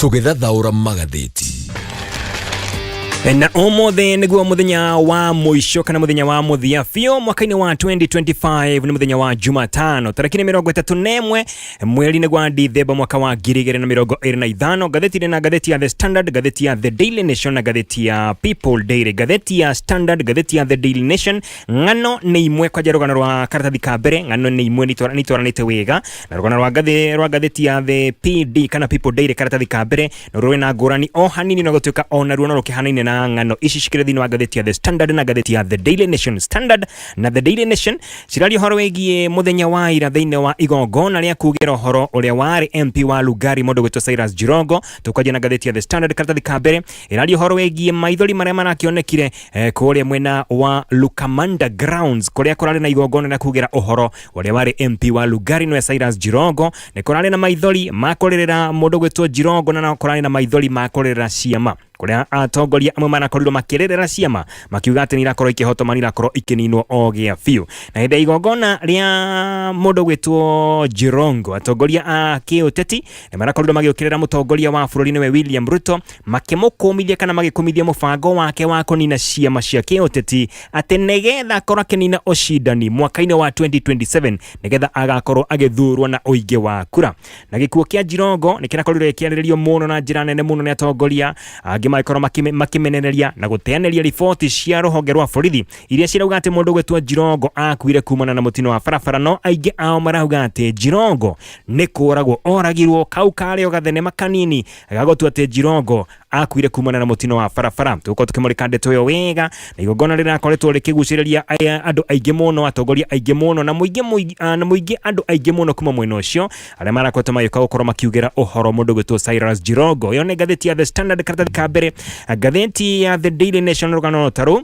Tũgĩthathaũra magathĩti. Na ũmũthĩ nĩguo mũthenya wa mũico kana mũthenya wa mũthia biũ mwaka-inĩ wa 2025. Nĩ mũthenya wa Jumatano, tarĩki nĩ 31, mweri nĩ gwa Dithemba, mwaka wa 2025. Ngathĩti na ngathĩti ya The Standard, ngathĩti ya The Daily Nation na ngathĩti ya People Daily. Ngathĩti ya Standard, ngathĩti ya The Daily Nation, ng'ano nĩ imwe. Kwanja rũgano rwa karatathi ka mbere, ng'ano nĩ imwe, nĩ itwaranĩte wega na rũgano rwa ngathĩti ya The PD kana People Daily. Karatathi ka mbere no rũrĩ na ngũrani o hanini, na gũtuĩka o naruo no rũkĩhanaine na ng'ano ici cikĩrĩ thĩinĩ wa ngathĩti ya The Standard na ngathĩti ya The Daily Nation. Standard na The Daily Nation ciraria ũhoro wĩgiĩ mũthenya wa ira thĩinĩ wa igongona rĩa kugĩra ũhoro ũrĩa warĩ MP wa Lugari, mũndũ gwĩtwo Cyrus Jirongo. Tũkwanjia na ngathĩti ya The Standard, karatathi ka mbere ĩraria ũhoro wĩgiĩ maithori marĩa marakĩonekire kũrĩa mwena wa Lukamanda Grounds, kũrĩa kũrarĩ na igongona rĩa kugĩra ũhoro ũrĩa warĩ MP wa Lugari, nĩwe Cyrus Jirongo. Nĩ kũrarĩ na maithori ma kũrĩrĩra mũndũ gwĩtwo Jirongo, na no kũrarĩ na maithori ma kũrĩrĩra ciama, kũrĩa atongoria amwe marakorirwo makĩrĩrĩra ciama makiuga atĩ nĩ irakorwo ikĩhotoma, nĩ irakorwo ikĩninwo o gĩa biũ. Na hĩndĩ ya igongona rĩa mũndũ gwĩtwo Jirongo, atongoria a kĩũteti nĩ marakorirwo magĩũkĩrĩra mũtongoria wa bũrũri, nĩwe William Ruto, makĩmũkũmithia kana magĩkũmithia mũbango wake wa kũnina ciama cia kĩũteti, atĩ nĩgetha akorwo akĩnina ũcindani mwaka-inĩ wa 2027, nĩgetha agakorwo agĩthurwo na ũingĩ wa kura. Na gĩkuũ kĩa Jirongo nĩ kĩrakorirwo gĩkĩarĩrĩrio mũno na njĩra nene mũno nĩ atongoria angĩ, magĩkorwo makĩmenereria na gũteanĩria riboti cia rũhonge rwa borithi iria cirauga atĩ mũndũ gwĩtwo Jirongo akuire kumana na mũtino wa barabara, no aingĩ ao marauga atĩ Jirongo nĩ kũragwo oragirwo. Kau karĩ o gathenema kanini gagũtua atĩ Jirongo akuire kumana na mũtino wa barabara. Tũgũkorwo tũkĩmũrĩka ndeto ĩyo wega. Na igongona rĩrakoretwo rĩkĩgucĩrĩria andũ aingĩ mũno, atongoria aingĩ mũno na mũingĩ na mũingĩ, andũ aingĩ mũno kuma mwena ũcio arĩa marakoretwo magĩũka gũkorwo makiugĩra ũhoro mũndũ gwĩtwo Cyrus Jirongo. Ĩyo nĩ ngathĩti ya The Standard, karatathi ka mbere. Ngathĩti ya The Daily Nation, rũgano ta rũu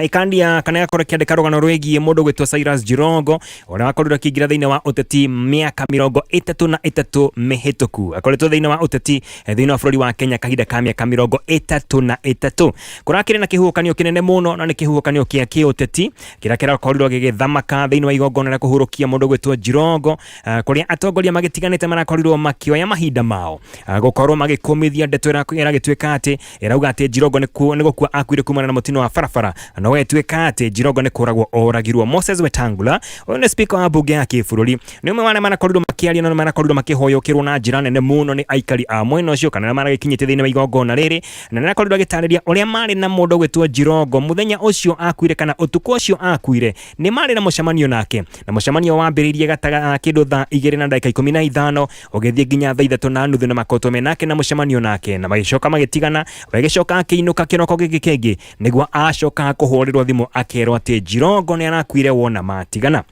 ikandia kana ĩgakorwo ĩkĩandĩka rũgano rwĩgiĩ mũndũ gwĩtwo Cyrus Jirongo, ũrĩa wakorirwo akĩingĩra thĩinĩ wa ũteti mĩaka 33 mĩhĩtũku. Akoretwo thĩinĩ wa ũteti thĩinĩ wa bũrũri wa Kenya kahinda ka mĩaka 33. Kũrakĩrĩ na kĩhuhũkanio kĩnene mũno, na nĩ kĩhuhũkanio kĩa kĩũteti kĩrĩa kĩrakorirwo gĩgĩthamaka thĩinĩ wa igongona rĩa kũhurũkia mũndũ gwĩtwo Jirongo, kũrĩa atongoria magĩtiganĩte marakorirwo makĩoya mahinda mao gũkorwo magĩkũmithia ndeto ĩragĩtuĩka atĩ ĩrauga atĩ Jirongo nĩ gũkua akuire kumana na mũtino wa barabara, no ĩtuĩka atĩ Jirongo nĩ kũragwo oragirwo. Moses Wetangula, ũyũ nĩ speaker wa mbunge ya kĩbũrũri, nĩ ũmwe wa arĩa marakorirwo makĩaria na nĩ marakorirwo makĩhoyũkĩrwo na njĩra nene mũno nĩ aikari a mwena ũcio kana arĩa maragĩkinyĩte thĩinĩ wa igongona rĩrĩ, na nĩ arakorirwo agĩtarĩria ũrĩa marĩ na mũndũ gwĩtwo Jirongo mũthenya ũcio akuire kana ũtukũ ũcio akuire. Nĩ marĩ na mũcemanio nake, na mũcemanio wambĩrĩirie gataga kĩndũ thaa 2:15, ũgĩthiĩ nginya thaa 3:30, na makoretwo me nake na mũcemanio nake, na magĩcoka magĩtigana. Wegĩcoka akĩinũka kĩroko gĩkĩ kĩngĩ, nĩguo acoka kũhũrĩrwo thimũ akerwo atĩ Jirongo nĩ arakuire wona matigana.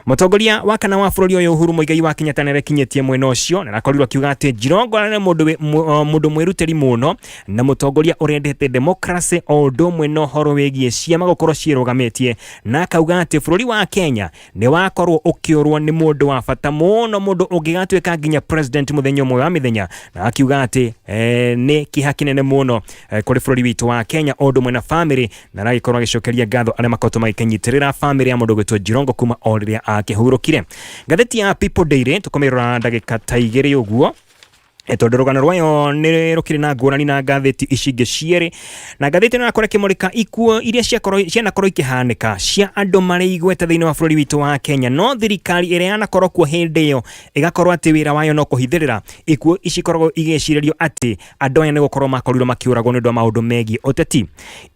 Mũtongoria wa kana wa bũrũri ũyũ, Uhuru Muigai wa Kenyatta, nĩ arekinyĩtie mwena ũcio na arakorirwo akiuga atĩ Jirongo arĩ mũndũ mwĩrutĩri mũno na mũtongoria ũrendete democracy o ũndũ ũmwe na ũhoro wĩgiĩ ciama gũkorwo ciĩrũgamĩtie, na akauga atĩ bũrũri wa Kenya nĩ wakorwo ũkĩũrwo nĩ mũndũ wa bata mũno, mũndũ ũngĩgatuĩka nginya president mũthenya ũmwe wa mĩthenya, na akiuga atĩ nĩ kĩeha kĩnene mũno kũrĩ bũrũri witũ wa Kenya o ũndũ ũmwe na famĩlĩ, na aragĩkorwo agĩcokeria ngatho arĩa makoretwo magĩkĩnyitĩrĩra famĩlĩ ya mũndũ gwĩtwo Jirongo kuma o rĩrĩa akĩhurũkire. Ngathĩti ya People Daily tũkũmĩrora ndagĩka ta 2 ũguo, tondũ rũgano rwayo nĩ rũkĩrĩ na ngũrani na ngathĩti ici ingĩ cierĩ. Na ngathĩti ĩno ĩrakorwo ĩkĩmũrĩka ikuũ iria ciakorwo cianakorwo ikĩhanĩka cia andũ marĩ igweta thĩinĩ wa bũrũri witũ wa Kenya, no thirikari ĩrĩa yanakorwo kuo hĩndĩ ĩyo ĩgakorwo atĩ wĩra wayo no kũhithĩrĩra. Ikuũ ici ikoragwo igĩcirĩrio atĩ andũ aya nĩ gũkorwo makorirwo makĩũragwo nĩ ũndũ wa maũndũ megiĩ ũteti.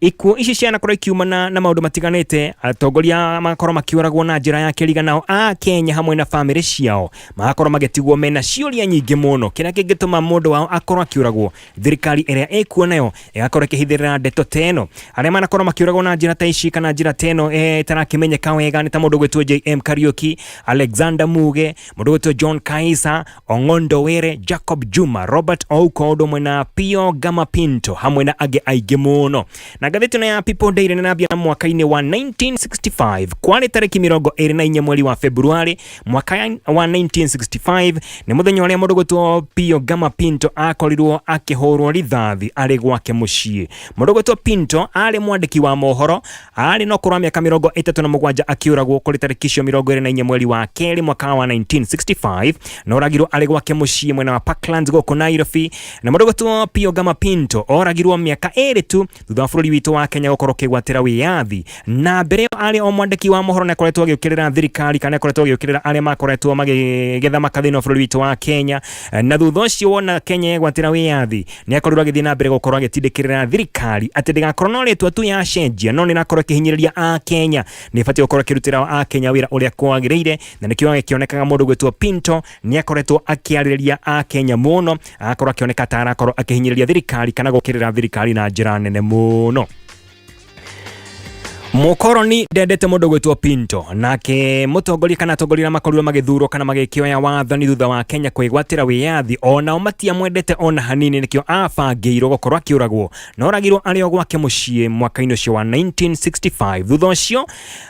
Ikuũ ici cianakorwo ikiumana na maũndũ matiganĩte, atongoria magakorwo makĩũragwo na njĩra ya kĩriga, nao a Kenya hamwe na famĩlĩ ciao magakorwo magĩtigwo mena ciũria nyingĩ mũno, kĩrĩa kĩngĩtũma mũndũ wao akorwo akĩũragwo, thirikari ĩrĩa ĩkuo nayo ĩgakorwo ĩkĩhithĩrĩra ndeto ta ĩno. Arĩa manakorwo makĩũragwo na njĩra ta ici kana njĩra ta ĩno ĩtarakĩmenyeka wega nĩ ta mũndũ gwĩtwo JM Kariuki, Alexander Muge, mũndũ gwĩtwo John Kaisa, Ong'ondo Were, Jacob Juma, Robert Ouko, ũndũ ũmwe na Pio Gama Pinto hamwe na angĩ aingĩ mũno. Na ngathĩti ĩno ya People Daily nĩ na mwaka-inĩ wa 1965, kwarĩ tarĩki 24 mweri wa Februarĩ mwaka wa 1965, nĩ mũthenya ũrĩa mũndũ gwĩtwo Pio Gama Pinto akorirwo akĩhũrwo rithathi arĩ gwake mũciĩ. Mũndũ ũgwĩtwo Pinto arĩ mwandĩki wa mohoro, arĩ na ũkũrũ wa mĩaka 37 akĩũragwo kũrĩ tarĩki icio 24 mweri wa kerĩ mwaka wa 1965, na oragirwo arĩ gwake mũciĩ mwena wa Parklands gũkũ Nairobi. Na mũndũ ũgwĩtwo Pio Gama Pinto oragirwo mĩaka 2 tu thutha wa bũrũri witũ wa Kenya gũkorwo ũkĩgwatĩra wĩyathi. Na mbere ĩyo arĩ o mwandĩki wa mohoro na akoretwo agĩũkĩrĩra thirikari kana akoretwo agĩũkĩrĩra arĩa makoretwo magĩthamaka thĩinĩ wa bũrũri witũ wa Kenya. Na thutha ũcio wona Kenya yegwatĩra wĩyathi, nĩ akorirwo agĩthiĩ na mbere gũkorwo agĩtindĩkĩrĩra thirikari atĩ ndĩgakorwo no rĩtwa tu yacenjia, no nĩ ĩrakorwo ĩkĩhinyĩrĩria a Kenya, nĩ ĩbatiĩ gũkorwo ĩkĩrutĩra a Kenya wĩra ũrĩa kwagĩrĩire. Na nĩkĩo gĩkĩonekaga mũndũ gwĩtwo Pinto nĩ akoretwo akĩarĩrĩria a Kenya mũno, agakorwo akĩoneka ta arakorwo akĩhinyĩrĩria thirikari kana gũkĩrĩra thirikari na njĩra nene mũno. Mũkoroni ndendete mũndũ gwĩtwo Pinto, nake mũtongoria kana atongoria arĩa makorirwo magĩthurwo kana magĩkĩoya wathani thutha wa Kenya kwĩgwatĩra wĩyathi, onao matiamwendete ona hanini, nĩkĩo abangĩirwo gũkorwo akĩũragwo, na oragirwo arĩ o gwake mũciĩ mwaka-inĩ ũcio wa 1965. Thutha ũcio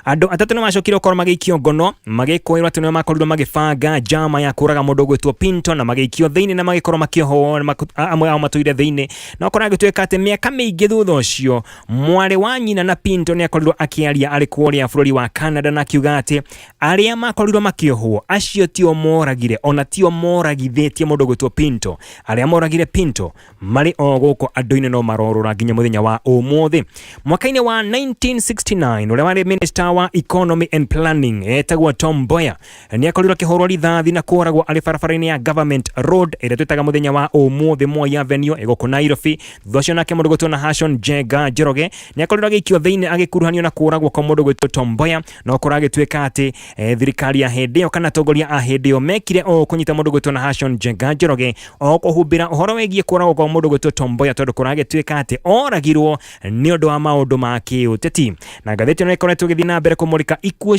andũ atatũ nĩ macokire gũkorwo magĩikio ngono, magĩkũĩrwo atĩ nĩo makorirwo magĩbanga njama ya kũraga mũndũ ũgwĩtwo Pinto, na magĩikio thĩinĩ na magĩkorwo makĩohwo, amwe ao matũire thĩinĩ. Na ũkorwo agĩtuĩka atĩ mĩaka mĩingĩ thutha ũcio mwarĩ wa nyina na Pinto nĩ akorirwo akĩaria arĩ kũrĩa bũrũri wa Canada, na akiuga atĩ arĩa makorirwo makĩohwo acio tio moragire, ona tio moragithĩtie mũndũ ũgwĩtwo Pinto. Arĩa moragire Pinto marĩ o gũkũ andũ-inĩ no marorũra nginya mũthenya wa ũmũthĩ. Mwaka-inĩ wa 1969 ũrĩa warĩ minister wa economy and planning etagwo Tom Mboya nĩ akorirwo akĩhũrwo rithathi na kũragwo arĩ barabara-inĩ ya Government Road ĩrĩa twĩtaga mũthenya wa ũmũthĩ Moi Avenue ĩgũkũ Nairobi. Thutha ũcio nake mũndũ gwĩtwo Nahashon Njenga Njoroge nĩ akorirwo agĩikio thĩinĩ agĩkuruhanio na kũragwo kwa mũndũ gwĩtwo Tom Mboya, no korwo agĩtuĩka atĩ thirikari ya hĩndĩ ĩyo kana atongoria a hĩndĩ ĩyo mekire ũũ kũnyita mũndũ gwĩtwo Nahashon Njenga Njoroge o kũhumbĩra ũhoro wĩgiĩ kũragwo kwa mũndũ gwĩtwo Tom Mboya, tondũ kũragĩtuĩka atĩ oragirwo nĩ ũndũ wa maũndũ ma kĩũteti. Na ngathĩti ĩno ĩkoretwo ĩgĩthiĩ na mbere kũmũrĩka ikuũ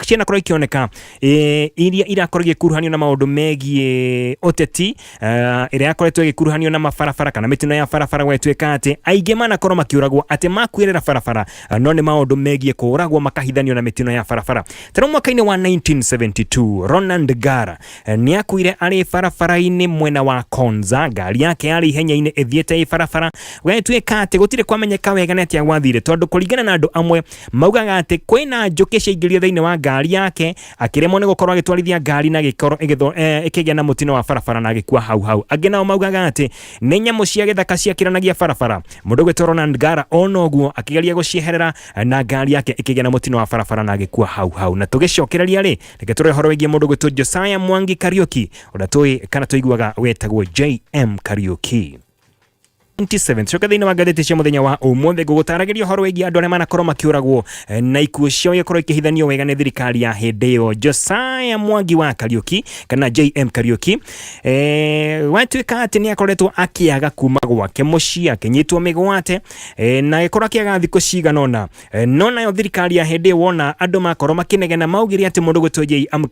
cianakorwo ikĩoneka iria irakorwo igĩkuruhanio na maũndũ megiĩ ũteti, ĩrĩa yakoretwo ĩgĩkuruhanio na mabarabara kana mĩtino ya barabara, gwatuĩka atĩ aingĩ manakorwo makĩũragwo atĩ makuĩrĩra barabara, no nĩ maũndũ megiĩ kũũragwo makahithanio na mĩtino ya barabara. Tarĩu mwaka-inĩ wa 1972 Ronald Gara nĩ akuire arĩ barabara-inĩ mwena wa Konza, ngari yake yarĩ ihenya-inĩ ĩthiĩte ĩ barabara, gwatuĩka atĩ gũtirĩ kwamenyeka wega nĩ atĩa gwathire, tondũ kũringana na andũ amwe maugaga atĩ kwĩna njũkĩ ciaingĩrire thĩinĩ wa ngari yake, akĩremwo nĩ gũkorwo agĩtwarithia ngari na agĩkorwo ĩkĩgĩa na mũtino wa barabara na agĩkua hau hau. Angĩ nao maugaga atĩ nĩ nyamũ cia gĩthaka ciakĩranagia barabara, mũndũ ũgwĩtwo Ronald Ngara ona ũguo akĩgeria gũcieherera na ngari yake ĩkĩgĩa na mũtino wa barabara na agĩkua hau hau. Na tũgĩcokereria rĩ, reke tũrore ũhoro wĩgiĩ mũndũ ũgwĩtwo Josiah Mwangi Kariuki, ũrĩa tũĩ kana tũiguaga wetagwo JM Kariuki. 27 coka thĩinĩ wa ngathĩti cia mũthenya wa ũmũthĩ ngũgũtaragĩria ũhoro wĩgiĩ andũ arĩa manakorwo makĩũragwo na ikuũ ciao igĩkorwo ikĩhithanio wega nĩ thirikari ya hĩndĩ ĩyo. Josiah Mwangi wa Kariuki kana JM Kariuki gwatuĩka atĩ nĩ akoretwo akĩaga kuma gwake mũciĩ, akĩnyitwo mĩgwate na agĩkorwo akĩaga thikũ cigana ũna. No nayo thirikari ya hĩndĩ ĩyo wona andũ makorwo makĩnegena maugire atĩ mũndũ gwĩtwo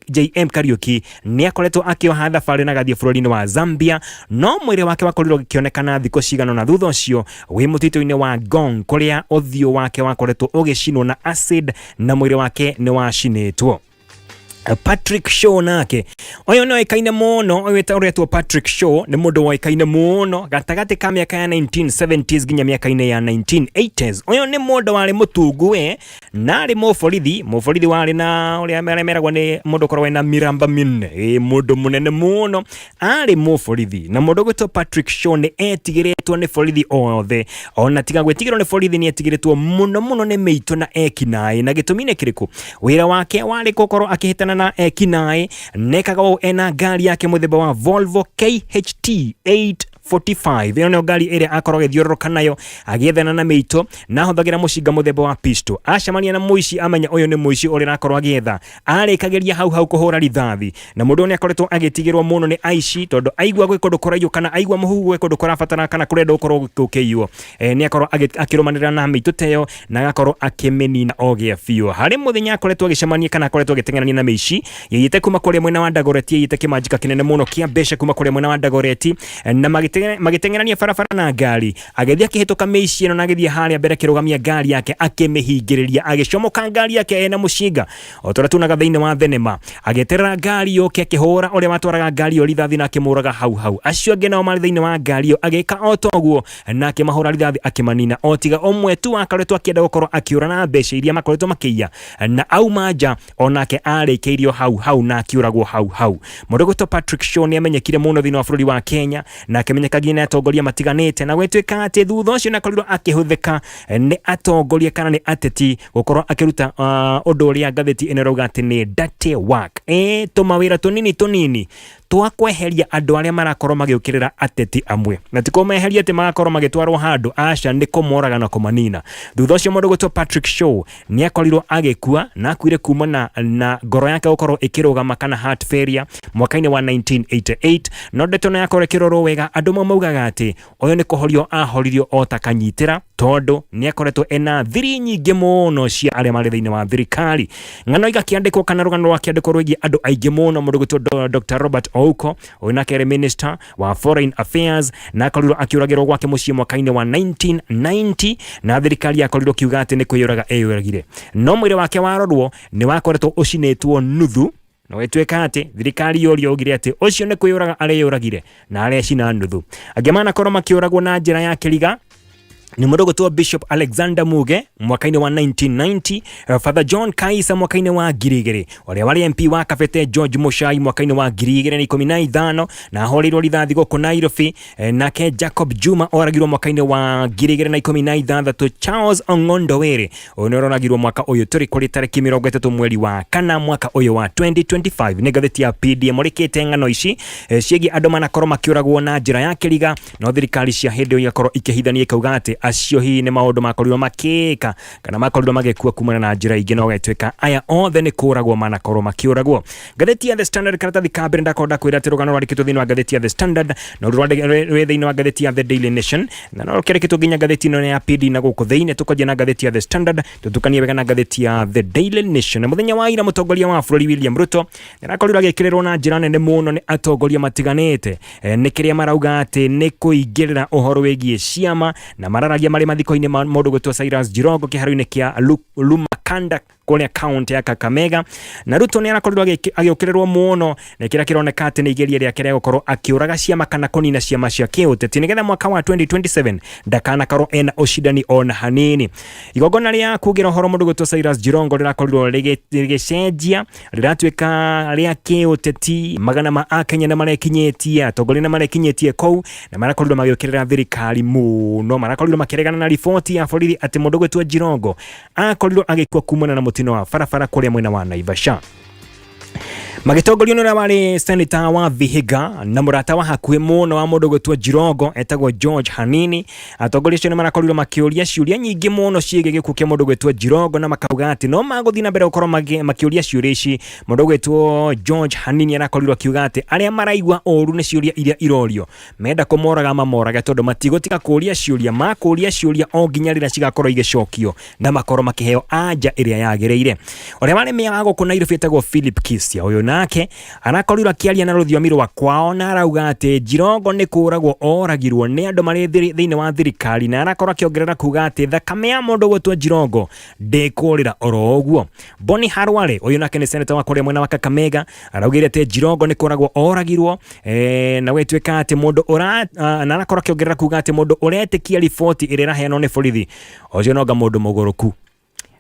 JM Kariuki nĩ akoretwo akĩoha thabarĩ na agathiĩ bũrũri-inĩ wa Zambia, no mwĩrĩ wake wakorirwo ũgĩkĩonekana thikũ cigana ũna thutha ũcio wĩ mũtitũ-inĩ wa Ngong, kũrĩa ũthiũ wake wakoretwo ũgĩcinwo na acid na mwĩrĩ wake nĩ wacinĩtwo. Patrick Shaw nake ũyũ nĩ oĩkaine mũno, ũyũ ũretwo Patrick Shaw nĩ mũndũ woĩkaine mũno gatagatĩ ka mĩaka ya 1970s nginya mĩaka-inĩ ya 1980s. Ũyũ nĩ mũndũ warĩ mũtungu we, na arĩ mũborithi, mũborithi warĩ na ũrĩa arĩa meragwo nĩ mũndũ ũkoragwo na mĩramba mĩnene, ĩ mũndũ mũnene mũno, arĩ mũborithi. Na mũndũ ũgwĩtwo Patrick Shaw nĩ etigĩrĩtwo nĩ borithi othe, ona tiga gwĩtigĩrwo nĩ borithi nĩ etigĩrĩtwo mũno mũno nĩ mĩitũ na ekinaĩ. Na gĩtũmi nĩ kĩrĩkũ? Wĩra wake warĩ gũkorwo akĩhĩtana na ekinaĩ, nekaga ũũ ena ngari yake mũthemba wa Volvo KHT 845. Ĩno nĩyo ngari ĩrĩa akorwo agĩthiũrũrũka nayo agĩethana na mĩitũ, na ahũthagĩra mũcinga mũthemba wa pistol. Acemania na mũici amenya ũyũ nĩ mũici ũrĩa arakorwo agĩetha, arĩkagĩria hau hau kũhũra rithathi. Na mũndũ ũyũ nĩ akoretwo agĩtigĩrwo mũno nĩ aici, tondũ aigua gwĩ kũndũ kũraiywo kana aigua mũhuhu gwĩ kũndũ kũrabatara kana kũrenda gũkorwo gũkĩiywo, nĩ akorwo akĩrũmanĩrĩra na mĩitũ ta ĩyo na agakorwo akĩmĩnina o gĩa biũ. Harĩ mũthenya akoretwo agĩcemania kana akoretwo agĩteng'erania na mĩici yaiyĩte kuma kũrĩa mwena wa Dagoretti, yaiyĩte kĩmanjĩka kĩnene mũno kĩa mbeca kuma kũrĩa mwena wa Dagoretti, na magĩteng'era. Magĩteng'erania barabara na ngari, agĩthiĩ akĩhĩtũka mĩici ĩno na agĩthiĩ harĩa mbere akĩrũgamia ngari yake, akĩmĩhingĩrĩria, agĩcomoka ngari yake ena mũcinga o ta ũrĩa tuonaga thĩinĩ wa thenema, agĩeterera ngari yũke, akĩhũra ũrĩa watwaraga ngari ĩyo rithathi na akĩmũraga hau hau. Acio angĩ nao marĩ thĩinĩ wa ngari ĩyo agĩka o ta ũguo na akĩmahũra rithathi akĩmanina, o tiga ũmwe tu wakoretwo akĩenda gũkorwo akĩũra na mbeca iria makoretwo makĩiya, na auma nja onake arĩkĩirio hau hau na akĩũragwo hau hau. Mũndũ ũgwĩtwo Patrick Shaw nĩ amenyekire mũno thĩinĩ wa bũrũri wa Kenya na akĩmenyeka nginya nĩ atongoria matiganĩte, na gwĩtuĩka atĩ thutha ũcio nĩ akorirwo akĩhũthĩka nĩ atongoria kana nĩ ateti gũkorwo akĩruta ũndũ ũrĩa ngathĩti ĩno ĩrauga atĩ nĩ dirty work, ĩ tũmawĩra tũnini tũnini twa kweheria andũ arĩa marakorwo magĩũkĩrĩra ateti amwe, na ti kũmeheria atĩ magakorwo magĩtwarwo handũ, aca, nĩ kũmoraga na kũmanina. Thutha ũcio mũndũ gwĩtwo Patrick Shaw nĩ akorirwo agĩkua na akuire kumana na ngoro yake gũkorwo ĩkĩrũgama kana heart failure mwaka-inĩ wa 1988. No ndeto ĩno yakorwo ĩkĩrorwo wega, andũ amwe maugaga atĩ ũyũ nĩ kũhorio ahoririo o ta kanyitĩra, tondũ nĩ akoretwo ena thiri nyingĩ mũno cia arĩa marĩ thĩinĩ wa thirikari. Ng'ano igakĩandĩkwo kana rũgano rwakĩandĩkwo rwĩgiĩ andũ aingĩ mũno. Mũndũ gwĩtwo Dr. Robert Ouko, ũyũ nake arĩ minister wa foreign affairs, na akorirwo akĩũragĩrwo gwake mũciĩ mwaka-inĩ wa 1990, na thirikari yakorirwo kiuga atĩ nĩ kwĩyũraga eyũragire, no mwĩrĩ wake warorwo nĩ wakoretwo ũcinĩtwo nuthu, na gwĩtuĩka atĩ thirikari yorio augire atĩ ũcio nĩ kwĩyũraga areyũragire na arecina nuthu. Angĩ manakorwo makĩũragwo na njĩra ya kĩriga nĩ mũndũ gwĩtwo Bishop Alexander Muge mwaka-inĩ wa 1990, Father John Kaisa mwaka-inĩ wa 2000, ũrĩa warĩ MP wa Kabete George Muchai mwaka-inĩ wa 2015 na ahũrĩirwo rithathi gũkũ Nairobi, nake Jacob Juma oragirwo mwaka-inĩ wa 2016. Charles Ong'ondo Were ũyũ nĩ ũroragirwo mwaka ũyũ tũrĩ kũrĩ tarĩki 30 mweri wa kana mwaka ũyũ wa 2025. Nĩ ngathĩti ya PD ĩmũrĩkĩte ng'ano ici ciĩgiĩ andũ manakorwo makĩũragwo na njĩra ya kĩriga, no thirikari cia hĩndĩ ĩyo igakorwo ikĩhithania ikauga atĩ acio hihi nĩ maũndũ makorirwo makĩka kana makorirwo magĩkua kumana na njĩra ingĩ, no gagĩtuĩka aya othe nĩ kũragwo manakorwo makĩũragwo. Ngathĩti ya The Standard karatathi ka mbere, ndakorwo ndakwĩra atĩ rũgano rwandĩkĩtwo thĩinĩ wa ngathĩti ya The Standard, no rwĩ thĩinĩ wa ngathĩti ya The Daily Nation, na no rũkĩandĩkĩtwo nginya ngathĩti ĩno ya PD na gũkũ thĩinĩ. Tũkwanjia na ngathĩti ya The Standard, tũtukanie wega na ngathĩti ya The Daily Nation. Na mũthenya wa ira mũtongoria wa bũrũri William Ruto nĩarakorirwo agĩkĩrĩrwo na njĩra nene mũno nĩ atongoria matiganĩte, nĩ kĩrĩa marauga atĩ nĩ kũingĩrĩra ũhoro wĩgiĩ ciama, na mararagia marĩ mathiko-inĩ ma mũndũ gwĩtwo Cyrus Jirongo kĩharo-inĩ kĩa Lumakanda kũrĩa kaunti ya Kakamega. Na Ruto nĩ arakorirwo agĩũkĩrĩrwo mũno nĩ kĩrĩa kĩroneka atĩ nĩ igeria rĩake rĩa gũkorwo akĩũraga ciama kana kũnina ciama cia kĩũteti nĩgetha mwaka wa 2027 ndakanakorwo ena ũcindani ona hanini. Igongona rĩa kugĩra ũhoro mũndũ gwĩtwo Cyrus Jirongo rĩrakorirwo rĩgĩcenjia, rĩratuĩka rĩa kĩũteti. Magana ma akenya nĩ marekinyĩtie, atongoria nĩ marekinyĩtie kũu na marakorirwo magĩũkĩrĩra thirikari mũno. Marakorirwo makĩregana na riboti ya borithi atĩ mũndũ gwĩtwo Jirongo akorirwo agĩkua kumana na mũtino wa barabara kũrĩa mwena wa Naivasha. Magĩtongorio nĩ ũrĩa warĩ seneta wa Vihiga na mũrata wa hakuhĩ mũno wa mũndũ gwĩtwo Jirongo etagwo George Hanini, atongoria acio nĩ marakorirwo makĩũria ciũria nyingĩ mũno ciĩgiĩ gĩkuũ kĩa mũndũ gwĩtwo Jirongo, na makauga atĩ no magũthiĩ na mbere gũkorwo makĩũria ciũria ici. Mũndũ gwĩtwo George Hanini arakorirwo akiuga atĩ arĩa maraigua ũru nĩ ciũria iria irorio menda kũmoraga mamorage, tondũ matigũtiga kũũria ciũria, makũũria ciũria o nginya rĩrĩa cigakorwo igĩcokio na makorwo makĩheo anja ĩrĩa yagĩrĩire. Ũrĩa warĩ meya wa gũkũ Nairobi etagwo Philip Kisia, ũyũ nake arakorirwo akĩaria na rũthiomi rwa kwao na arauga atĩ Jirongo nĩ kũragwo oragirwo nĩ andũ marĩ thĩinĩ wa thirikari, na arakorwo akĩongerera kuga atĩ thakame ya mũndũ gwĩtwo Jirongo ndĩkũrĩra oro ũguo. Boni Harware, ũyũ nake nĩ seneta wa kũrĩa mwena wa Kakamega, araugire atĩ Jirongo nĩ kũragwo oragirwo, na gwĩtuĩka atĩ mũndũ ũra na arakorwo akĩongerera kuga atĩ mũndũ ũretĩkia riboti ĩrĩa ĩraheanwo nĩ borithi ũcio nonga mũndũ mũgũrũku.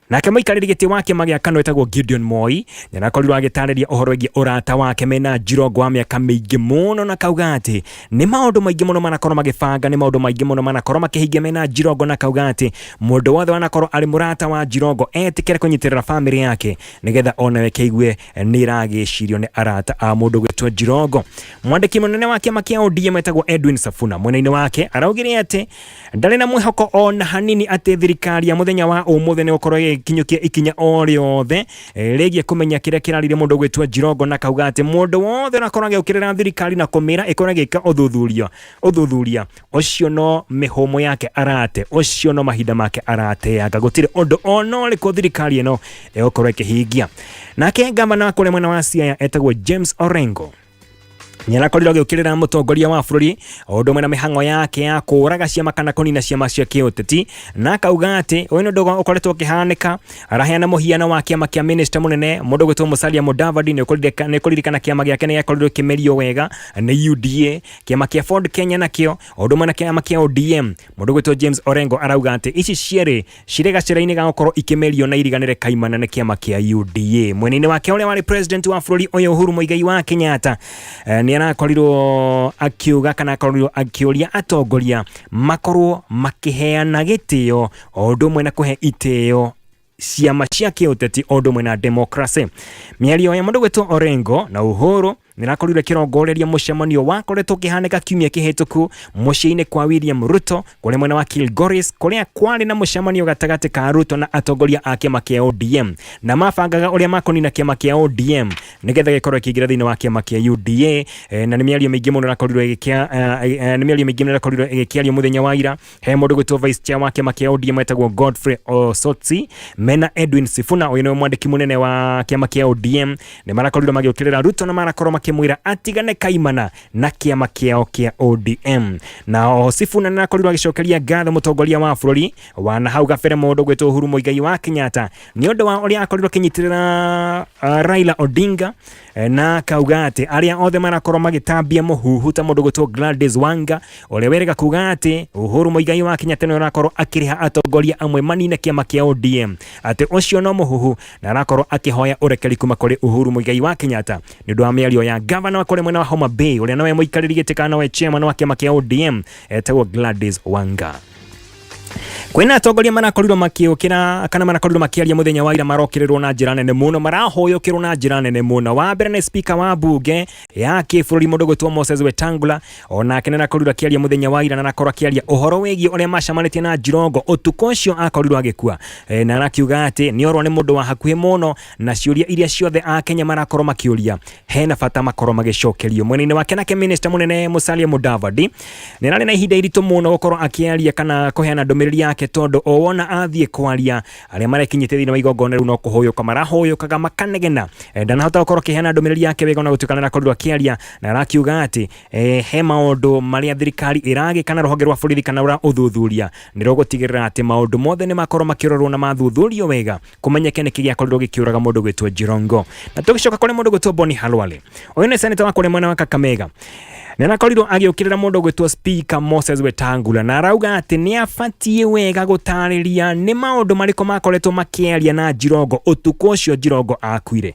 Nake mũikarĩri gĩtĩ wa kĩama gĩa KANU etagwo Gideon Moi nĩarakorirwo agĩtarĩria ũhoro wĩgiĩ ũrata wake mena Jirongo wa mĩaka mĩingĩ mũno, na kauga atĩ nĩ maũndũ maingĩ mũno manakorwo magĩbanga, nĩ maũndũ maingĩ mũno manakorwo makĩhingia mena Jirongo, na kauga atĩ mũndũ wothe wanakorwo arĩ mũrata wa Jirongo etĩkĩre kũnyitĩrĩra bamĩrĩ yake nĩgetha onawe kĩigue nĩ ĩragĩcirio nĩ arata a mũndũ gwĩtwo Jirongo. Mwandĩki mũnene wa kĩama kĩa ODM etagwo Edwin Safuna mwena-inĩ wake araugire atĩ ndarĩ na mwĩhoko ona hanini atĩ thirikari ya mũthenya wa ũmũthĩ nĩ gũkorwo ĩgĩkinyũkia ikinya o rĩothe rĩgiĩ kũmenya kĩrĩa kĩrarire mũndũ gwĩtwo Jirongo, na kauga atĩ mũndũ wothe ũrakorwo agĩũkĩrĩra thirikari na kũmĩra ĩkorwo ĩgĩka ũthuthuria ũcio no mĩhũmũ yake arate, ũcio no mahinda make arateanga, gũtirĩ ũndũ ona ũrĩkũ thirikari ĩno ĩgũkorwo ĩkĩhingia. Nake ngavana wa kũrĩa mwena wa Siaya etagwo James Orengo Nĩarakorirwo agĩũkĩrĩra mũtongoria wa bũrũri o ũndũ ũmwe na mĩhang'o yake ya kũraga ciama kana kũnina ciama cia kĩũteti, na akauga atĩ ũyũ nĩ ũndũ ũkoretwo ũkĩhanĩka. Araheana mũhiano wa kĩama kĩa minista mũnene mũndũ ũgwĩtwo Musalia Mudavadi. Nĩ ũkũririkana kĩama gĩake nĩ gĩakorirwo kĩmerio wega nĩ UDA. Kĩama kĩa Ford Kenya nakĩo o ũndũ ũmwe na kĩama kĩa ODM, mũndũ ũgwĩtwo James Orengo arauga atĩ ici cierĩ cirĩ gacĩra-inĩ ga gũkorwo ikĩmerio na iriganĩre kaimana nĩ kĩama kĩa UDA. Mwena-inĩ wake ũrĩa warĩ president wa bũrũri ũyũ Uhuru Muigai wa Kenyatta nĩ arakorirwo akiuga kana akorirwo akĩũria atongoria makorwo makĩheana gĩtĩo o ũndũ ũmwe na kũhe itĩo ciama cia kĩũteti o ũndũ ũmwe na demokrasĩ. Mĩario ya mũndũ gwĩtwo Orengo na Uhuru nĩrakorirwo ĩkĩrongoreria mũcemanio wakoretwo ũkĩhanĩka kiumia kĩhĩtũku mũciĩ-inĩ kwa William Ruto kũrĩa mwena wa Kilgoris, kũrĩa kwarĩ na mũcemanio gatagatĩ ka Ruto na atongoria a kĩama kĩa ODM, na mabangaga ũrĩa makũnina kĩama kĩa ODM nĩgetha gĩkorwo ĩkĩingĩra thĩinĩ wa kĩama kĩa UDA. Na nĩ mĩario mĩingĩ mũno ĩrakorirwo ĩgĩkĩa nĩ mĩario mĩingĩ mũno ĩrakorirwo ĩgĩkĩario mũthenya wa ira. He mũndũ gwĩtwo vice chair wa kĩama kĩa ODM etagwo Godfrey Osotsi mena Edwin Sifuna, ũyũ nĩwe mwandĩki mũnene wa kĩama kĩa ODM, nĩ marakorirwo magĩũkĩrĩra Ruto na marakorwo makĩmwĩra atigane kaimana na kĩama kĩao kĩa ODM. Na o Sifuna nĩ arakorirwo agĩcokeria ngatho mũtongoria wa bũrũri wa na hau gabere mũndũ gwĩtwo Uhuru Muigai wa Kenyatta nĩ ũndũ wa ũrĩa akorirwo akĩnyitĩrĩra Raila Odinga, na akauga atĩ arĩa othe marakorwo magĩtambia mũhuhu ta mũndũ gwĩtwo Gladys Wanga ũrĩa werega kuga atĩ Uhuru Muigai wa Kenyatta nĩwe ũrakorwo akĩrĩha atongoria amwe manine kĩama kĩa ODM, atĩ ũcio no mũhuhu, na arakorwo akĩhoya ũrekeri kuma kũrĩ Uhuru Muigai wa Kenyatta nĩ ũndũ wa mĩario ya gavana wa kũrĩa mwena wa Homa Bay, ũrĩa nowe mũikarĩri gĩtĩ kana nowe chairman wa kĩama kĩa ODM etagwo Gladys Wanga. Kwĩna atongoria marakorirwo makĩũkĩra kana marakorirwo makĩaria mũthenya wa ira, marokĩrĩrwo na njĩra nene mũno, marahũyũkĩrwo na njĩra nene mũno. Wa mbere nĩ speaker wa mbunge ya kĩbũrũri mũndũ gwĩtwo Moses Wetangula, onake nĩ arakorirwo akĩaria mũthenya wa ira na arakorwo akĩaria ũhoro wĩgiĩ ũrĩa macemanĩtie na Jirongo ũtukũ ũcio akorirwo agĩkua, na arakiuga atĩ nĩ orwo nĩ mũndũ wa hakuhĩ mũno, na ciũria iria ciothe akenya marakorwo makĩũria hena bata makorwo magĩcokerio. Mwena-inĩ wake nake minister mũnene Musalia Mudavadi nĩ ararĩ na ihinda iritũ mũno gũkorwo akĩaria kana kũheana ndũmĩrĩri yake, tondũ o wona athiĩ kwaria arĩa marekinyĩtie thĩinĩ wa igongona rĩu no kũhũyũka marahũyũkaga makanegena. Ndanahota gũkorwo akĩheana ndũmĩrĩri yake wega ona gũtuĩka nĩ arakorirwo akĩaria, na arakiuga atĩ he maũndũ marĩa thirikari ĩragĩka na rũhonge rwa borithi kana rwa ũthuthuria nĩ rũgũtigĩrĩra atĩ maũndũ mothe nĩ makorwo makĩrorwo na mathuthurio wega kũmenyeke nĩkĩ gĩakorirwo gĩkĩũraga mũndũ gwĩtwo Jirongo. Na tũgĩcoka kũrĩ mũndũ gwĩtwo Boni Halwale, ũyũ nĩ seneta wa kũrĩa mwena wa Kakamega, nĩ arakorirwo agĩũkĩrĩra mũndũ gwĩtwo Speaker Moses Wetangula na arauga atĩ nĩ abatiĩ wega gũtarĩria nĩ maũndũ marĩkũ makoretwo makĩaria na Jirongo ũtukũ ũcio Jirongo akuire.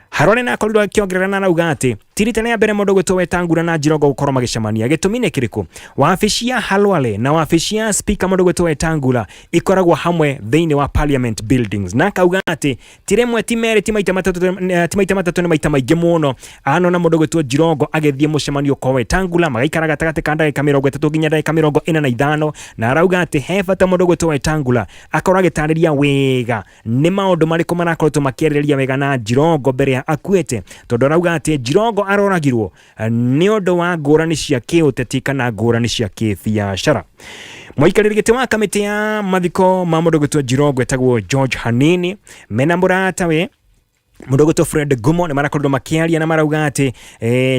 Harore na akorirwo akĩongerera na arauga atĩ ti rita rĩa mbere mũndũ gwĩtwo Wetangula na Jirongo gũkorwo magĩcemania. Gĩtũmi nĩ kĩrĩkũ? Wabici ya Halwale na wabici ya speaker mũndũ gwĩtwo Wetangula ikoragwo hamwe thĩinĩ wa parliament buildings, na akauga atĩ ti rĩmwe, ti merĩ, ti maita matatũ, ti maita matatũ, nĩ maita maingĩ mũno anona mũndũ gwĩtwo Jirongo agĩthiĩ mũcemanio kwa Wetangula, magaikara gatagatĩ ka ndagĩka 30 nginya ndagĩka 45, na arauga atĩ he bata mũndũ gwĩtwo Wetangula akorwo agĩtarĩria wega nĩ maũndũ marĩkũ marakoretwo makĩarĩrĩria wega na Jirongo mbere ya akuĩte, tondũ arauga atĩ Jirongo aroragirwo nĩ ũndũ wa ngũrani cia kĩũteti kana ngũrani cia kĩbiacara. Mũikarĩri gĩtĩ wa kamĩtĩ ya mathiko ma mũndũ gwĩtwo Jirongo etagwo George Hanini mena mũratawe mũndũ gwĩtwo Fred Gumo nĩ marakorirwo makĩaria na marauga atĩ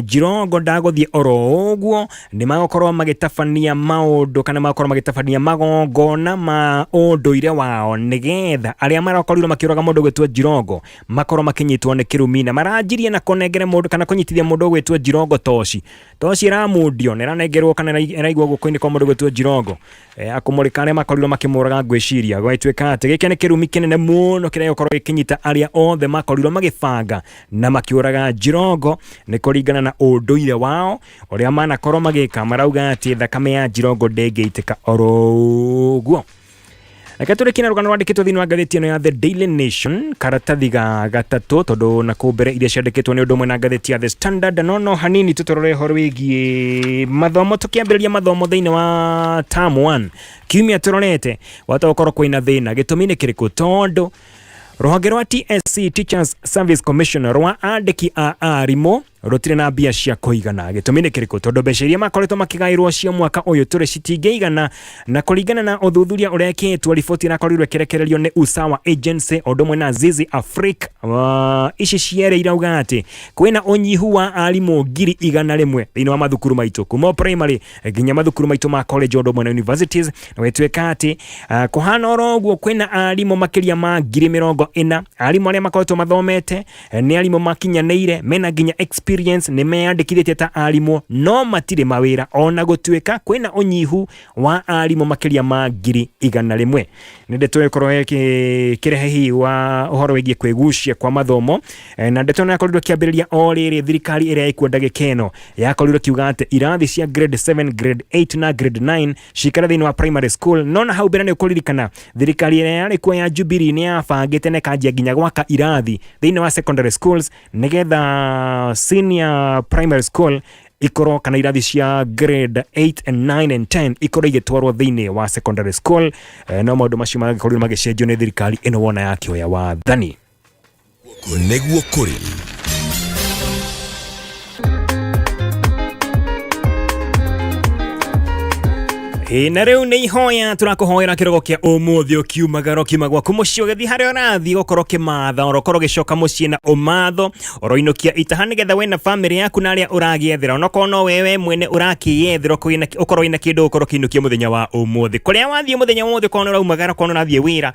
Jirongo ndagũthiĩ oro ũguo, nĩ magũkorwo magĩtabania maũndũ kana magũkorwo magĩtabania magongona ma ũndũire wao nĩgetha arĩa marakorirwo makĩũraga mũndũ gwĩtwo Jirongo makorwo makĩnyitwo nĩ kĩrumi, na maranjirie na kũnengere mũndũ kana kũnyitithia mũndũ ũgwĩtwo Jirongo toci. Toci ĩramundio na ĩranengerwo kana ĩraigwo guoko-inĩ kwa mũndũ ũgwĩtwo Jirongo akũmũrĩka arĩa makorirwo makĩmũraga. Ngwĩciria gwatuĩka atĩ gĩkĩ nĩ kĩrumi kĩnene mũno kĩrĩa gĩgũkorwo gĩkĩnyita arĩa othe makorirwo magĩbanga na makĩũraga Jirongo, nĩ kũringana na ũndũire wao ũrĩa manakorwo magĩka. Marauga atĩ thakame ya Jirongo ndĩngĩitĩka oro ũguo. Reke tũrĩkie na rũgano rwandĩkĩtwo thĩinĩ wa ngathĩti ĩno ya The Daily Nation karatathi ga gatatũ, tondũ na kũu mbere iria ciandĩkĩtwo nĩ ũndũ ũmwe na ngathĩti ya The Standard. No hanini tũtũrore ũhoro wĩgiĩ mathomo, tũkĩambĩrĩria mathomo thĩinĩ wa term 1 kiumia tũrorete gwata gũkorwo kwĩna thĩna. Gĩtũmi nĩ kĩrĩkũ? Tondũ rũhonge rwa TSC, Teachers Service Commission, rwa andĩki a arimũ. Rũtirĩ na mbia cia kũigana. Gĩtũmi nĩ kĩrĩkũ? Tondũ mbeca iria makoretwo makĩgaĩrwo cia mwaka ũyũ tũrĩ citingĩigana, na kũringana na ũthuthuria ũrekĩtwo, riboti ĩrakorirwo ĩkĩrekererio nĩ Usawa Agency o ũndũ ũmwe na Zizi Afrique, ici cierĩ irauga atĩ kwĩna ũnyihu wa arimũ 100,000 thĩinĩ wa mathukuru maitũ kuma o primary nginya mathukuru maitũ ma college o ũndũ ũmwe na universities. Na gwĩtuĩka atĩ kũhana oro ũguo kwĩna arimũ makĩria ma 40,000, arimũ arĩa makoretwo mathomete, nĩ arimũ makinyanĩire, mena nginya experience, nĩ meyandĩkithĩtie ta arimũ no matirĩ mawĩra, ona gũtuĩka kwĩna ũnyihu wa arimũ makĩria ma 100,000. Nĩ ndeto ĩkorwo ĩkĩrehe hihi wa ũhoro wĩgiĩ kwĩgucia kwa mathomo, na ndeto ĩno yakorirwo ĩkĩambĩrĩria o rĩrĩ thirikari ĩrĩa ĩkuo ndagĩka ĩno yakorirwo ĩkiuga atĩ irathi cia grade 7, grade 8 na grade 9 cikare thĩinĩ wa primary school. No na hau mbere nĩ ũkũririkana thirikari ĩrĩa yarĩ kuo ya Jubilee nĩ yabangĩte na ĩkanjia nginya gwaka irathi thĩinĩ wa secondary schools, nĩgetha senior primary school ikorwo kana irathi cia grade 8 and 9 and 10 ikorwo igĩtwarwo thĩinĩ wa secondary school. No maũndũ macio magĩkorirwo magĩcenjio nĩ thirikari ĩno wona yakĩoya wathani. Nĩguo kũrĩ. Ĩ, na rĩu nĩ ihoya tũrakũhoera kĩrogo kĩa ũmũthĩ, ũkiumagara ũkiuma gwaku mũciĩ ũgĩthiĩ harĩa ũrathiĩ, gũkorwo ũkĩmatha orokorwo ũgĩcoka mũciĩ na ũmatho ũroinũkia itaha, nĩgetha we na bamĩrĩ yaku na arĩa ũragĩethera, onokorwo no wewe mwene ũrakĩyethera, ũkorwo wĩna kĩndũ ũkorwo ũkĩinũkia mũthenya wa ũmũthĩ. Kũrĩa wathiĩ mũthenya wa ũmũthĩ, ũkorwo nĩ ũraumagara, ũkorwo nĩ ũrathiĩ wĩra,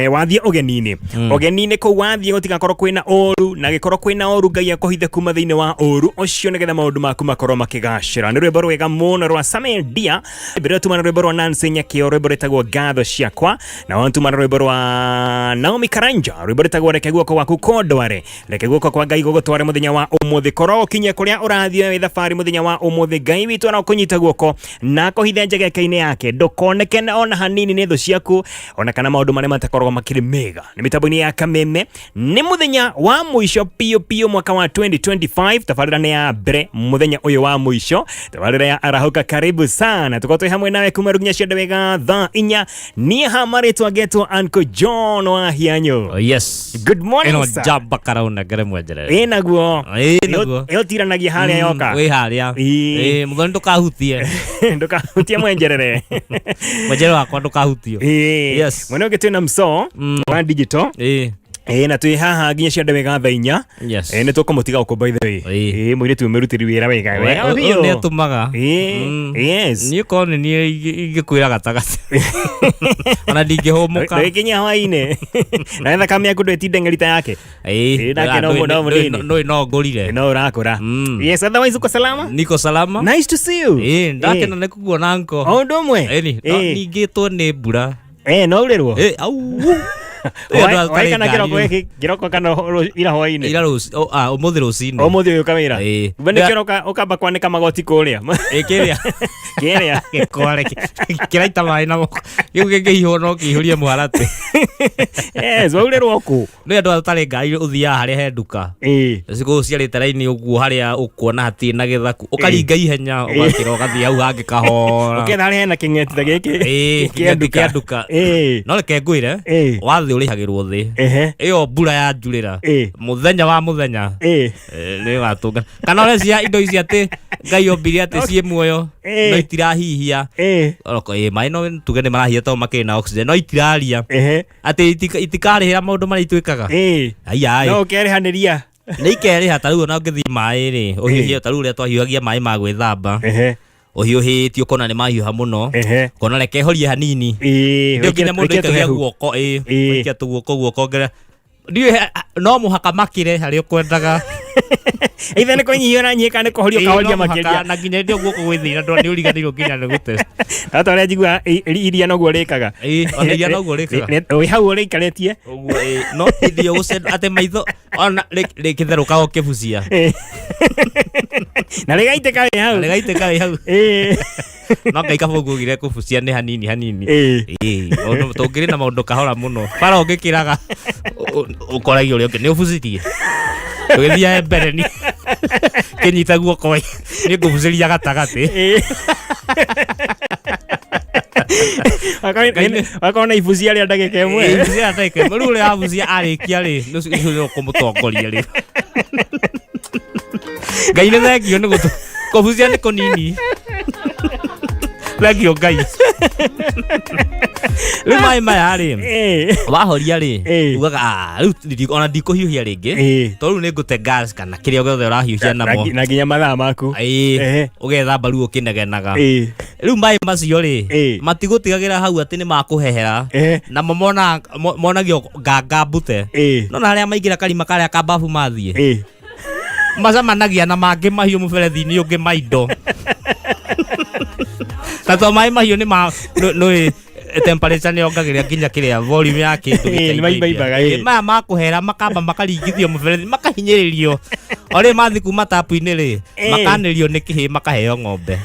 wathiĩ ũgeni-inĩ, ũgeni-inĩ kũu wathiĩ gũtigakorwo kwĩna ũru, na gĩkorwo kwĩna ũru Ngai akũhithe kuma thĩinĩ wa ũru ũcio, nĩgetha maũndũ maku makorwo makĩgacĩra. Nĩ rwĩmbo rwega mũno rwa Samedia. Mbere tuma na rwĩmbo rwa Nancy Nyakĩo, rwĩmbo rwĩtagwo Ngatho Ciakwa, na wantuma na rwĩmbo rwa Naomi Karanja, rwĩmbo rwĩtagwo Reke Guoko Gwaku Kũndware. Reke guoko kwa Ngai gũgũtware mũthenya wa ũmũthĩ, korwo ũkinye kũrĩa ũrathiĩ wĩ thabarĩ mũthenya wa ũmũthĩ. Ngai witũ arokũnyita guoko na akũhithe njegeke-inĩ yake, ndũkoneke ona hanini nĩ thũ ciaku ona kana maũndũ marĩa matakoragwo makĩrĩ mega. Nĩ mĩtambo-inĩ ya Kameme, nĩ mũthenya wa mũico piũ piũ mwaka wa 2025. Tabarĩra nĩ ya mbere mũthenya ũyũ wa mũico, tabarĩra ya Arahũka. Karibu sana, tukorwo twĩ hamwe nawe kuma rĩu nginya ciende wega thaa 4. Niĩ ha marĩtwa ngetwo Uncle John wa Hianyo. Oh, yes. Good morning, Ĩno sir. njamba karauna ngere mwenjerere. Ĩ naguo. Ĩ naguo. Ĩyo tiranagia harĩa yoka. Wĩ harĩa. Ĩ. Ĩ mũthoni ndũkahutie. Ndũkahutie mwenjerere. Mwenjerere wakwa ndũkahutio. Ĩ. Yes. Mwena ũngĩ twĩna mso wa digital. Ĩ. Ĩ, na twĩ haha nginya cia wega thaa 4. Yes. Ĩ, nĩ tũkũmũtiga gũkũ by the way. Ĩ. Ĩ, mũirĩtu ũmĩrutĩri wĩra wega wega Ũyũ biũ. nĩ atũmaga. Ĩ, yes. Niĩ korwo nĩ niĩ ingĩkwĩra gatagatĩ. Ona ndingĩhũmũka. Ndũgĩkinyia hwaĩ-inĩ na thakame yaku ndwĩtinde ng'erita yake. Ĩ. Ĩ, nake no mũno mũnini. Ndũĩ no ngũrire. No ũrakũra. Yes, otherwise uko salama. Niko salama. Nice to see you. Ĩ, ndakena nĩ kukuona nko. O ũndũ ũmwe. Ĩni, no ningĩtwo nĩ mbura. No urĩrwo. Ĩ, au. Waikana kĩroko gĩkĩ, kĩroko kana ira hwaĩ-inĩ? Ira rũci, oh, ah, ũmũthĩ rũcinĩ. Ũmũthĩ ũyũ kawĩra. Ĩ. We nĩkĩo ũkamba kwanĩka magoti kũrĩa. Ĩ, kĩrĩa. Kĩrĩa. Gĩkware kĩraita maĩ na moko. Kĩu kĩngĩhihwo no kĩihũrie mũharatĩ. Yes, waurĩrwo kũ? Nĩ andũ atarĩ ngari ũthiaga harĩa he nduka. Cikũu ciarĩte raini ũguo harĩa ũkuona hatirĩ na gĩthaku. Ũkaringa ihenya ũgakĩra ũgathiĩ hau hangĩ kahora. Ũketha harĩa hena kĩng'eti ta gĩkĩ. Ĩ, Kĩa kĩng'eti nduka. kĩa nduka. Ĩ. No reke ngwĩre, Ĩ. wathĩ ũrĩhagĩrwo thĩ. Ehe. Ĩyo mbura yanjurĩra. Ĩ. Mũthenya wa mũthenya. Ĩ. Nĩ ũgatũnga. Kana ũrecia indo ici atĩ Ngai ombire atĩ ciĩ muoyo Ĩ. no itirahihia. Ĩ. Oroko ĩ maĩ no tuge nĩ marahihia tondũ makĩrĩ na oxygen no itiraria. Ehe. Atĩ itikarĩhĩra maũndũ marĩa itwĩkaga. Ĩ. Aiya. No ũkerĩhanĩria. Nĩ ikerĩha ta rĩu ona ũngĩthiĩ maĩ rĩ, ũhiũhie ta rĩu ũrĩa twahiũhagia maĩ ma gwĩthamba. Ehe. Ũhiũhĩtie ũkona nĩ mahiũha mũno. Ehe. Ũkona reke horie hanini. Ĩ. Ndio nginya mũndũ Wĩkĩre aikagia tũhehu. guoko ĩ. Ĩ. Ũgaikia tũguoko guoko ngere. Ndiũĩ no mũhaka makĩre harĩa ũkwendaga. Either nĩ kũnyihia ũranyihia kana nĩ kũhoria Ĩ, ũkahoria no mũhaka, makĩria. na nginya hĩndĩ ĩyo guoko gwĩ thĩna ndũ nĩ ũriganĩirwo nginya nĩ gũtest. No ta ũrĩa njiguaga iria noguo rĩkaga. Ĩ, ona iria noguo rĩkaga. Wĩ hau ũrĩikarĩtie. Ũguo ĩ, no hĩndĩ ĩyo gũcendo atĩ maitho ona rĩkĩtherũkaga ũkĩbucia. Ĩ. Na rĩgaitĩka wĩ hau. Rĩgaitĩka wĩ hau. Ĩ. No Ngai kaba ũguo ugire kũbucia nĩ hanini hanini. Ĩ. Ĩ, maũndũ tũngĩrĩ na maũndũ kahora mũno. Bara ũngĩkĩraga ũkoragia ũrĩa ũngĩ nĩ ũbucirie. Tũgĩthiae mbere ni kĩnyita guoko nĩ ngũbucĩria gatagatĩ. Ĩ. Wakorwo na ibucia rĩa ndagĩka ĩmwe. Ĩ, ibucia ndagĩka ĩmwe. Rĩu ũrĩa wabucia arĩkia rĩ, nĩ ũcio ũkũmũtongoria rĩu. Ngai nĩ thengio nĩ gũtũ kũbucia nĩ kũnini. Thengio Ngai. Rĩu maĩ maya rĩ, wahoria rĩ, ugaga, "Ah, rĩu ona ndikũhiũhia rĩngĩ, tondũ rĩu nĩ ngũte gas kana kĩrĩa gĩothe ũrahiũhia namo." Na nginya mathaa maku. Ĩĩ, ũgethamba rĩu ũkĩnegenaga. Rĩu maĩ macio rĩ, matigũtigagĩra hau atĩ nĩ makũhehera. Namo monagio nganga mbute. No na harĩa maingĩra karima karĩa ka babu mathiĩ, macemanagia na mangĩ mahiũ mũberethi-inĩ ũngĩ ma indo. Na to maĩ mahiũ nĩ ma nĩ temperature nĩ yongagĩrĩra nginya kĩrĩa volume ya kĩndũ. Nĩ maimbaimbaga, ĩĩ. Maya makũhera makamba makaringithio mũberethi, makahinyĩrĩrio. O rĩ mathiĩ kuma tapu-inĩ rĩ, makanĩrio nĩ kĩhĩ makaheo ng'ombe.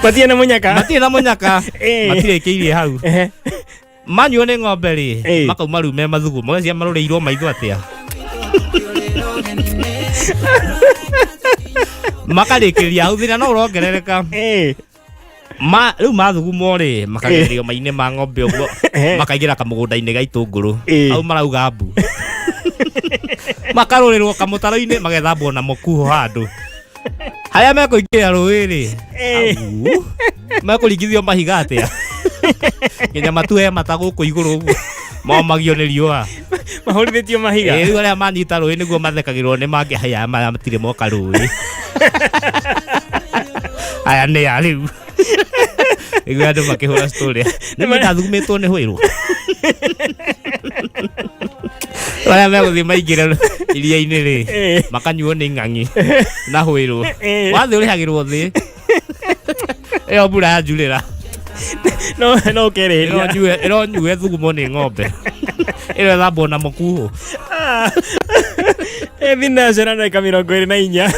Matirĩ na mũnyaka. Matirĩ na mũnyaka. Matirĩkĩirie hau. Manyuo nĩ ng'ombe rĩ, makauma rĩu me mathugumo. Cia marũrĩirwo maitho atĩa? Makarĩkĩria hau, thĩna no ũrongerereka. Ma rĩu mathugumo rĩ, makagererio mai-inĩ ma ng'ombe ũguo, makaingĩra kamũgũnda-inĩ ga itũngũrũ. Hau marauga mbu. Makarũrĩrwo kamũtaro-inĩ, magethambwo na mũkuho handũ. Harĩa mekũingĩra rũĩ rĩ, au, mekũringithio mahiga atĩa? Nginya matue mata gũkũ igũrũ ũguo, momagio nĩ riũa. Mahũrithĩtio mahiga. Rĩu arĩa manyita rũĩ nĩguo mathekagĩrwo nĩ mangĩ, haya maya matirĩ moka rũĩ. Aya nĩ a rĩu. Nĩguo andũ makĩhũra story. Nĩ ndathugumĩtwo nĩ hwĩrwo. Arĩa megũthiĩ maingĩre iria-inĩ rĩ, makanyuo nĩ ng'ang'i na hwĩrwo. Wathiĩ ũrĩhagĩrwo thĩ. Ĩyo mbura yanjurĩra. No no ũkerĩhĩria. Ĩronyue thugumo nĩ ng'ombe. Ĩro ĩthambwo na mũkuhũ. Thinacara ndagĩka 24.